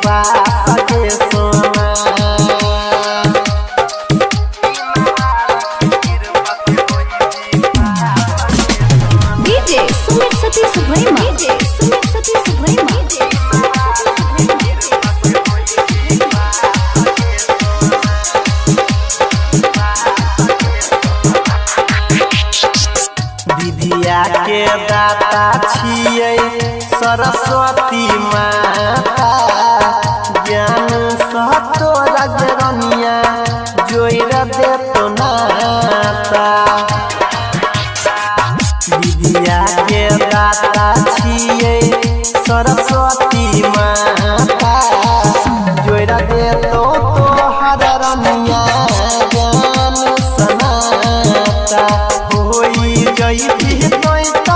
पास गे सोना। DJ Sumit Satish Bhaima. DJ Sumit Satish Bhaima. DJ Sumit Satish Bhaima. विद्या के दाता छियै सरस्वती माता, ज्ञान सँ तोरा जरनिया जोड़ि देतो नाता। विद्या के दाता छियै सरस्वती माता, जोड़ि देतो तोहर रनिया ज्ञान सनाता। होई जइबी तोय त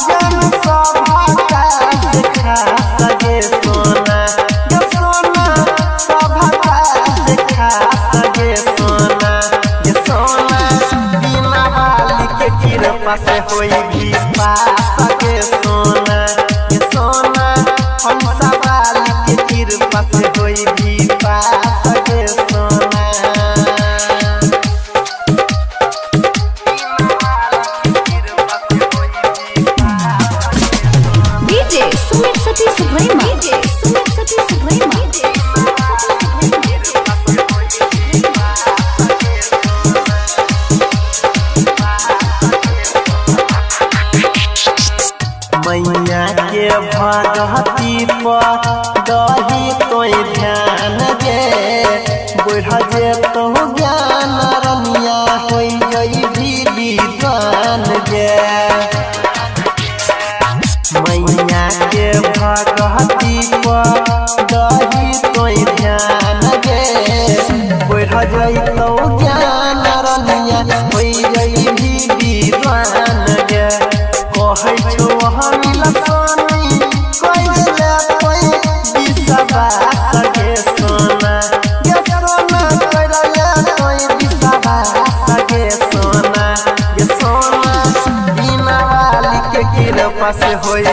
ज्ञान सभा काज खास गे सोना, गे सोना सभा काज खास गे सोना, गे सोना बिना बाली के कृपा से होई भी पास गे सोना, गे सोना हंसा बाली के कृपा से होई भी पास गे सोना। DJ Sumit Satish Bhaima. DJ Sumit Satish Bhaima. DJ Sumit Satish Bhaima. मैया के भगती पर दही तोय ध्यान गे, बढ़ जे तो ज्ञान रनिया होई जइबी विद्वान गे। मैया के भगती पर दही तोय ध्यान गे, बढ़ जइतो ज्ञान रनिया होई जइबी विद्वान गे। कहै छौ हम सोनी कइले तोय विश्वास गे सोना, गे सोना कइले तोय विश्वास गे सोना, गे सोना बिना वाली के कृपा से होई